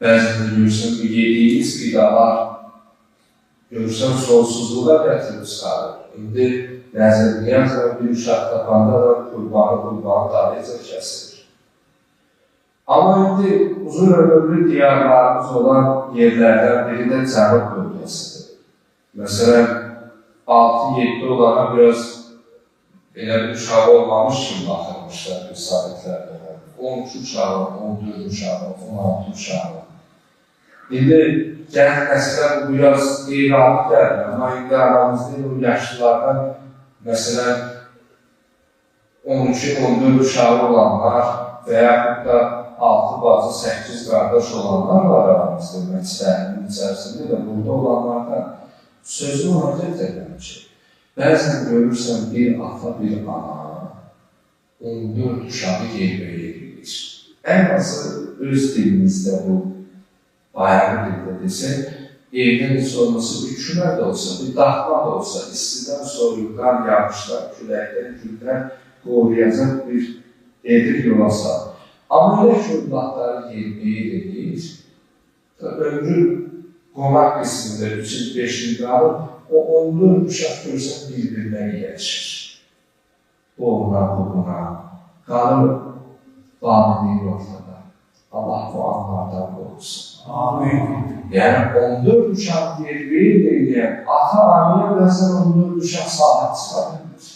Bəzən də görürsən, bu yediyimiz qidalar görürsən, sonsuzluğa gətirib çıxarır. İndi nəzərliyən bir uşaq tapanda da qurbanı dalıca kəsilir. Amma indi uzun ömürlü diyarlarımız olan yerlərdən biri də Cənub bölgəsidir. Məsələn, 6-7 olana biraz elə bir uşağı olmamış kimi baxırmışlar bir sovetlər dönəmi. 13 uşağı, 14 uşağı, 16 uşağı. İndi gənc nəslə bu biraz qeyri-adi gəlir, amma indi aramızda o yaşlılardan məsələn 12-14 uşağı olanlar və yaxud da 6 bacı, 8 qardaş olanlar var aramızda, məçlərinin içərisində də burada olanlardan sözü ona gətirirəm ki, bəzən görürsən bir ata, bir ana 14 uşağı yerbəyer edir. Ən azı öz dilimizdə bu bayağı dildə desək, evdən heç olmasa bir kümə də olsa, bir daxma da olsa, istidən, soyuqdan, yağışdan, küləkdən, gündən qoruyacaq bir evi yola salır. Amma elə ki, övladları yerbəyer edir, ömrü qonaq qismində 3 il, 5 il qalır, o 14 uşaq görsən bir-birinə yiyəşir. Bu ona, bu buna. Qalır valideyn ortada. Allah bu anlardan qorusun. Amin. Yəni 14 uşaq yerbəyer eləyən ata-anaya bəzən 14 uşaq sahib çıxa bilmir.